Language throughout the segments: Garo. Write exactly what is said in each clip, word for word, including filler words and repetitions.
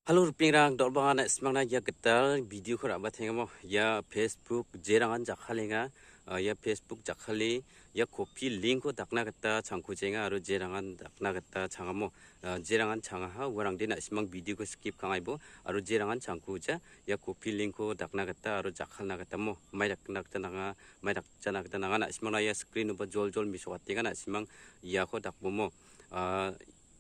Halo ripengrang, dal·bangana na·simangna ia gital video-ko ra·batengamo. Ia Facebook jerangan jakkalenga, ah, ia Facebook jakkale, ia copy link-ko dakna gita changkujenga aro jerangan dakna gita changamo. Ah, jerangan changaha uarangde na·simang video-ko skip ka·angaibo aro jerangan changkuja ia copy link-ko dakna gita aro jakkalna gitamo. Mai dakna gita nanga, mai dakjana gita nanga, na·simangna ia screen-oba jol jol mesokatenga, na·simang iako dakbomo. Ah,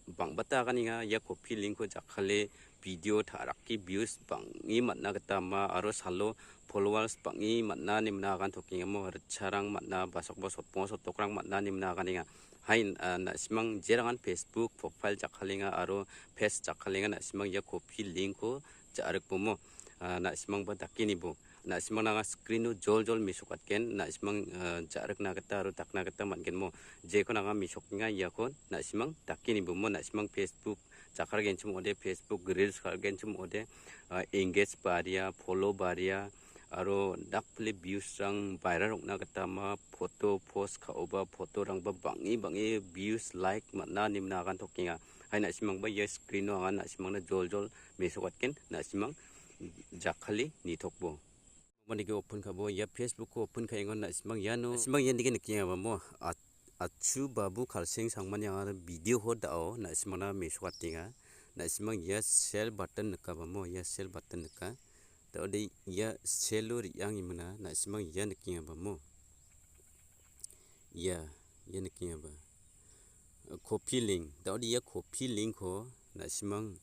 bang·bata aganenga ia copy link-ko jakkale video ta·rake views bang·e man·na gita ama aro salo followers bang·e man·a ine mina agantokengamo, ritcharang man·a, basokba sotpongo sotokrang man·a ine mina aganenga. Hai, ah, na·simang jerangan Facebook profile jakkalenga aro page jakkalenga, na·simang ia copy link-ko ja·rikbomo, ah, na·simangba dakenibo. Na·simangna anga screen-o jol jol mesokatgen, na·simang, ah, ja·rikna gita aro dakna gita man·genmo. Jekon anga mesokenga iako na·simang dakenibomo, na·simang Facebook jakkalgenchim ong·ode, Facebook reels kal·genchim ong·ode, ah, engage baria, follow baria, aro dakpile views-rang viral ong·na gita ama, photo post ka·oba, photo-rangba bang·e bang·e views, like man·a ine mina agantokenga. Hai na·simangba ia screen-o anga na·simangna jol jol mesokatgen, na·simang jakkale nitokbo. Uanike open ka·bo, ia Facebook-ko open ka·engon na·simang iano, na·simang ianike nikengabamo, at-, Achu Babu Kalseng Sangmani anga video-ko da·o na·simangna mesokatenga. Na·simang ia share button nikabamo, ia share button nika. Da·ode ia share-o re·angimina na·simang ia nikengabamo. Ia, ia nikengaba. Copy link. Da·ode ia copy link-ko na·simang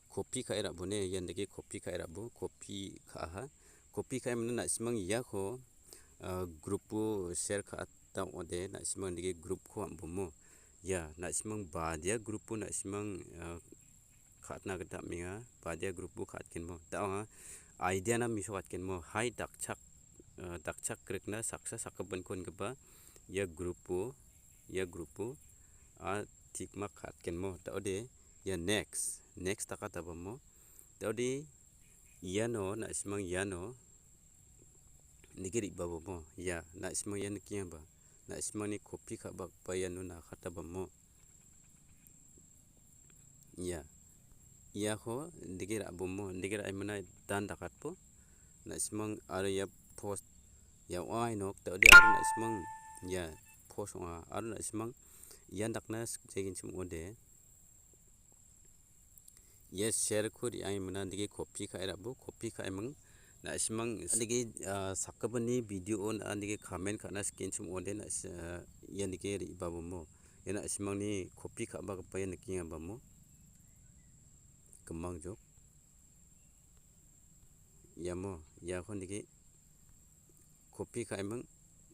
copy ka·e ra·bone, ian dake copy ka·e ra·bo, copy ka·aha. Copy ka·e mane na·simang iako, ah, group-o share ka·ata ong·ode, na·simang dake group-ko am·bomo. Ia, na·simang badia group-o na·simang, ah, ka·atna gita am·enga, badia group-o ka·atgenmo. Da ong·a, idea-na mesokatgenmo. Hai dakchak, ah, dakchak grikna saksa sakgipinko on·gipa ia group-o, ia group-o, ah, tick mark ka·atgenmo. Da·ode, ia next, next dakatabamo. Da·ode, iano, na·simang iano, nike re·babomo. Ia, na·simang ia nikengaba. Na·simangni copy ka·bakba iano nakatabamo. Ia. Iako nike ra·bomo, nike ra·emana dan dakatbo. Na·simang aro ia post. Ia ong·a nok, da·ode aro na·simang ia post ong·a. Aro na·simang ian dakna sikjagenchim ong·ode. Ia share-ko re·angimina nike copy ka·e ra·bo, copy ka·eming. Na·simang nike, ah, sakgipinni video-o na·a nike comment ka·na sikenchim ong·ode na·si-, ah, ia nike re·babomo. Ia na·simangni copy ka·bagipa ia nikengabamo. Gimangjok. Iamo, iako nike copy ka·eming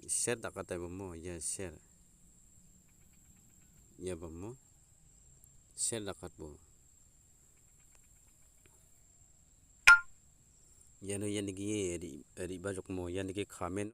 share dakataibamo, ia share. Ia bamo. Share dakatbo. Iano ia nike ri-, re·bajokmo, ia nike comment.